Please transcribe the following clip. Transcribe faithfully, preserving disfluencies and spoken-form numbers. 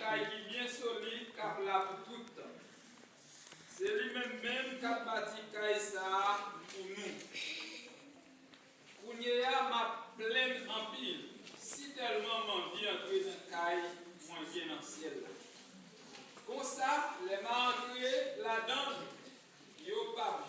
Kay ki byen solid k ap la pou tout tan. Se li menm menm k ap bati kay sa a pou nou. Kounye a, m ap plenn anpil, sitèlman m anvi antre nan kay mwen gen nan syèl la. Konsa, lè m a antre ladan l, yo p ap